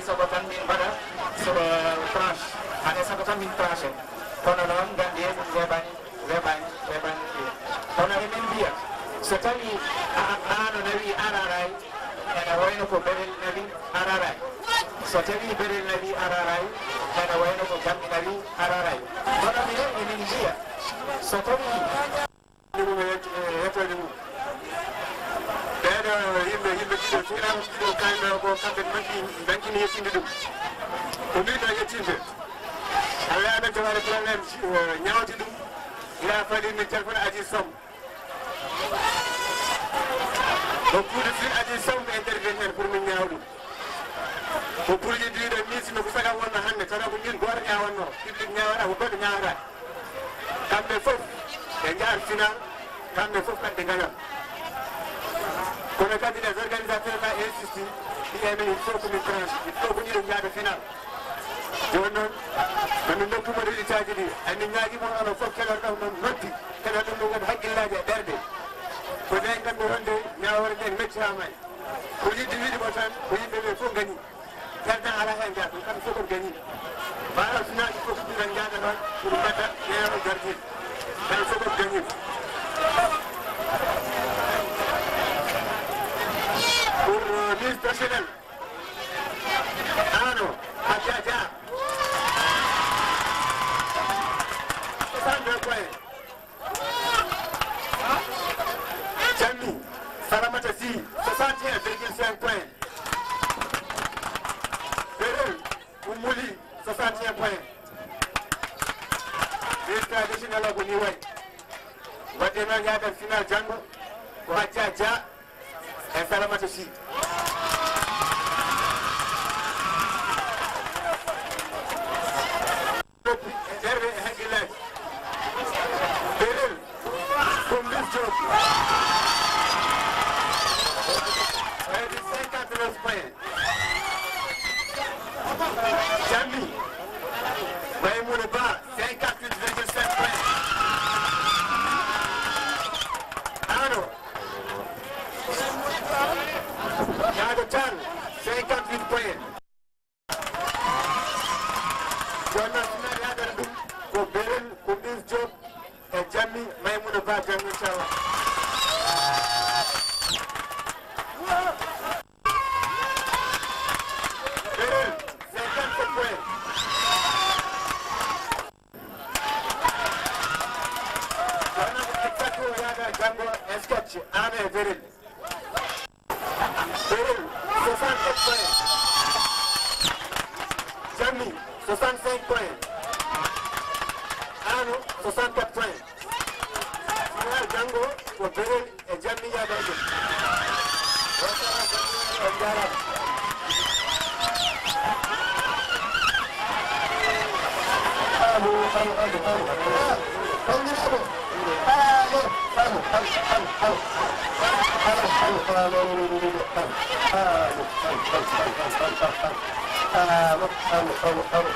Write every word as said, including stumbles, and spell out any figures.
Sago tan min mbaɗa, sago tranche. Ane sago tan min tranche. Kono noon, nganndi e ɗum weɓani, weɓani, weɓani. Kono emin mbiya, so tawii a, a, Aano nawii Araaraay, ene wayno ko Belel nawii Araaraay. So tawii Belel nawii Araaraay, ene wayno ko Jammi nawii Araaraay. Kono minen, emin mbiya, so tawii Ɗum e yet-, e yettoode mum. Ɓeeɗo yimɓe, yimɓe ɗiɗo, finaaɓe ɗiɗo, kaanɗo ko kamɓe mbankini, mbankini yettinde ɗum. Ko min ɗo yettinde. Alla amen to waɗa problème, eh, ñawti ɗum. Ila fali min téléphone Aziz Sow. Ko kuuɗe fin Aziz Sow ɓe intervenir pour min ñaawa ɗum. Ko pour yiddude min, sino ko saga wonno hannde, tawa ko min gooto ñaawatno, public ñaawata, ko goɗɗo ñaawata. Kamɓe fof ɓe njahat final, kamɓe fof kadi ɓe ngañat. Kono kadi les organisateurs ka insisti, mbiya men il faut que min tranche, il faut que ɗiɗo njaada final. Jooni noon, no min ndokku mo ɗiɗi caaji ɗi, en min ñaagi mon onon fof keɗoɗon ɗon noon noddi, keɗoɗon ɗum kadi hakkillaaji e ɓerɗe. Ko ɓen nganndi wonde ñaawore nden meccaama en. Ko yidde wiide mo tan, ko yimɓe ɓe fof ngañi. Perdant alaa heen njaha, ɗum kamɓe fof ko gañi. Mbaɗa finaaji fof ko ɓiɗa njaada ɗon, pour mbaɗa meilleur gardien. Kamɓe fof ko gañi. Pour, euh, mise personnelle. Aano, Adja Dia. Soixante-deux points. Jammi, Salamata Sy, soixante et un virgule cinq points. Belel, Oumou Ly, soixante et un points. Résultat décisionnel o ko ni wayi. Wadde noon, yaaden final janngo, ko Adja Dia e Salamata Sy. Noppi, ɓerɗe e hakkillaaji. Belel, Kumbis Diop. Waɗi cinquante-neuf points. Jammi, Maymouna Ba, cinquante-huit virgule cinq points. Aano, Ñaaɗo Tall, cinquante-huit points. Jooni noon, finaaɗo yaadata ɗum ko Belel, ko Mbis Diop e Jammi Maimouna Ba, Jammi, inchallah. Belel, cinquante-sept points. Jooni noon, exact o yaada janngo e sketch, aan e Belel. Belel, soixante-sept points. Jammi, soixante-cinq points. Aano, soixante-quatre points. Final janngo ko Belel e Jammi yaada e ɗum. Wasalaam, on njaaraama. Alo, alo, alo, alo. Banndiraaɓe, alo, alo, alo, alo, alo. Alo, alo, alo, alo, alo, alo. Alo, alo, alo, alo, alo, alo. Alo, alo, alo, alo.